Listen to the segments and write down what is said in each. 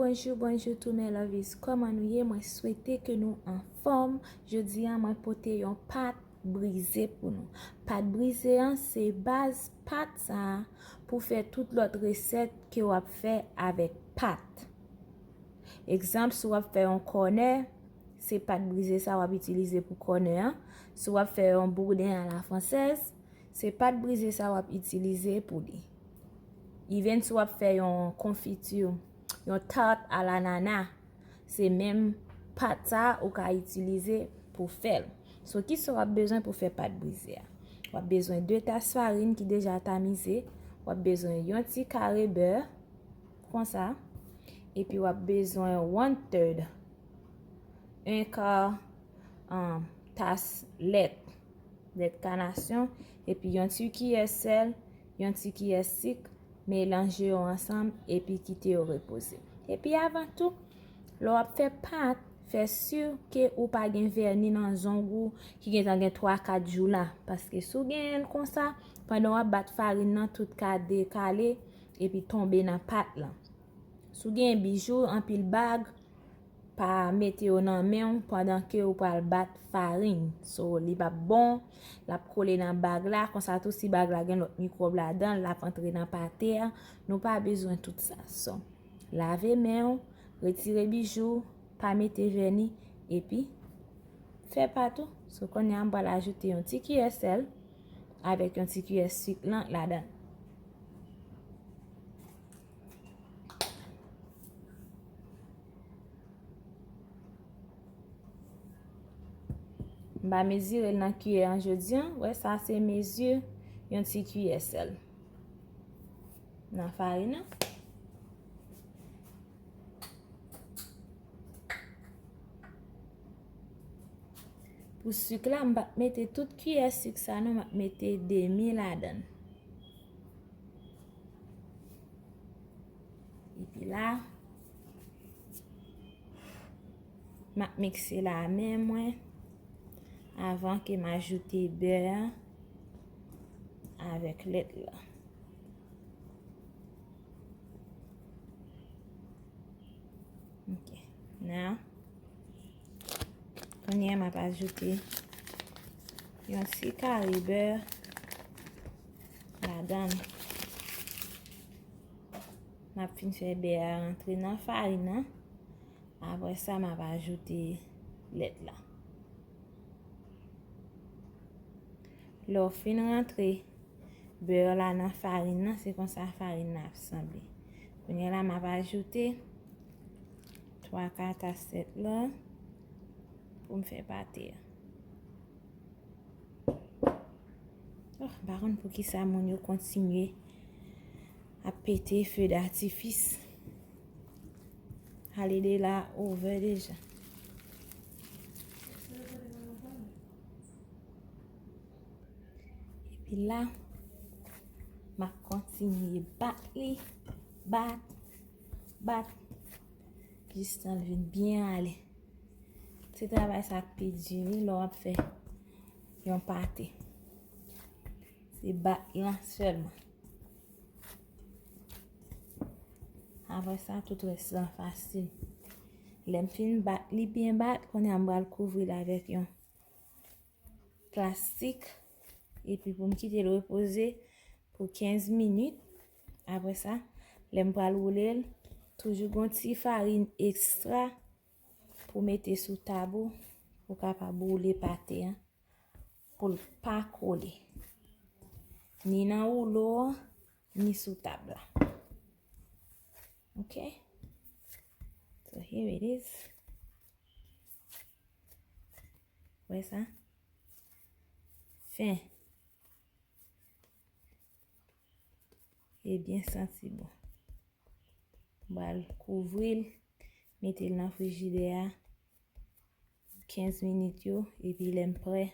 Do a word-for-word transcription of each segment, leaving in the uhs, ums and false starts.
Bonjou, bonjou tou mes lovies. Kòman nou ye? Mwen swete ke nou anfòm. Jodi a mwen pote yon pat brize pou nou. Pat brize an se baz pat sa a pou fè tout lòt resèt ke w ap fè avèk pat. Egzanp, si w ap fè yon kònè, se pat brize sa w ap itilize pou kònè an. Si w ap fè yon bouden a la fransèz, se pat brize sa w ap itilize pou li. Even si w ap fè yon konfiti, yon tart a lanana, se menm pat sa ou ka itilize pou fè l. So, kisa w ap bezwen pou fè pat brize a? W ap bezwen de tas farin ki deja tamize, w ap bezwen yon ti kare bè, konsa, epi w ap bezwen one third, en ka, um, tas lèt, lèt kanasyon, epi yon ti kiyè sèl, yon ti kiyè sik, melanje yo ansanm, epi kite yo repoze. Epi avan tou, lè w ap fè pat, fè si ke ou pa gen vèni nan zong ou ki gentan gen twa kat jou la, paske si w genyen l konsa, pandan w ap bat farin nan, tout ka dekale epi tonbe nan pat lan. Si w gen bijou, anpil bag, pa mete yo nan men w pandan ke w pral bat farin. So, li p ap bon, l ap kole nan bag la. Konsa tou, si bag la gen lòt mikwòb ladan l, l ap antre nan pate a. Nou pa bezwen tout sa. So, lave men w, retire bijou, pa mete vèni, epi fè pat ou. So, kounye a, m pral ajoute yon ti kiyè sèl avèk yon ti kiyè sik lan ladan. M pa mezire l nan kiyè an jodi an. Wè, sa se mezi yon ti kiyè sèl nan farin nan. Pou sik la, m p ap mete tout kiyè sik sa non, m ap mete demi ladan l. Epi la, m ap mikse la a men mwen avan ke m ajoute bè a avèk lèt la. Ok. Now, kounye a m ap ajoute yon ti kare bè ladan l. M ap fin fè bè a rantre nan farin nan. Apre sa, m ap ajoute lèt la. Lè w fin rantre bè la nan farin nan, se konsa farin nan ap sanble. Kounye a la, m ap ajoute twa ka tas lèt la pou m fè pate a. Oh, m pa konn poukisa moun yo kontinye ap pete feu d'artifice. Ale de la over deja. Epi la, m ap kontinye bat li, bat, bat, jistan l vin byen ale. Se travay sa k pi di wi, lè w ap fè yon pate. Se bat lan sèlman. Apre sa, tout rès lan fasil. Lè m fin bat li byen bat, kounye a m pral kouvri l avèk yon plastik. Epi pou m kite l repoze pou kenz minit. Apre sa, lè m pral woule l, toujou gon ti farin ekstra pou mete sou tab ou, pou kapab woule pate an, pou l pa kole. Ni nan woulo an, ni sou tab la. Ok? So here it is. Wè sa? Fen. E byen santi bon. M pral kouvri l, mete l nan frijidè a pou kenz minit yo, epi lè m prè,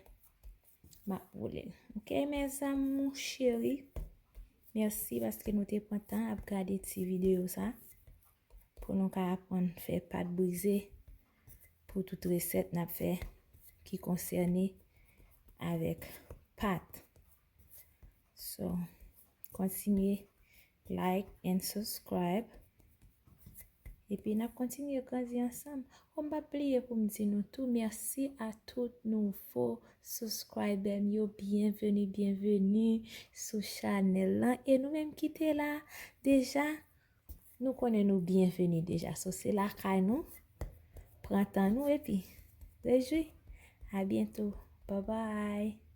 m ap woule l. Ok, mes amours chéris, mèsi paske nou te pran tan ap gade ti videyo sa, pou nou ka aprann fè pat brize pou tout resèt n ap fè ki konsène avèk pat. So, kontinye like and subscribe. Epi n ap kontinye grandi ansanm. Ou m pa bliye pou m di nou tou, mèsi a tout nouvo subscriber m yo, byenveni, byenveni sou chanèl lan. E nou menm ki te la deja, nou konnen nou byenveni deja. So, se lakay nou, pran tan nou epi rejwi. A byento. Bye bye.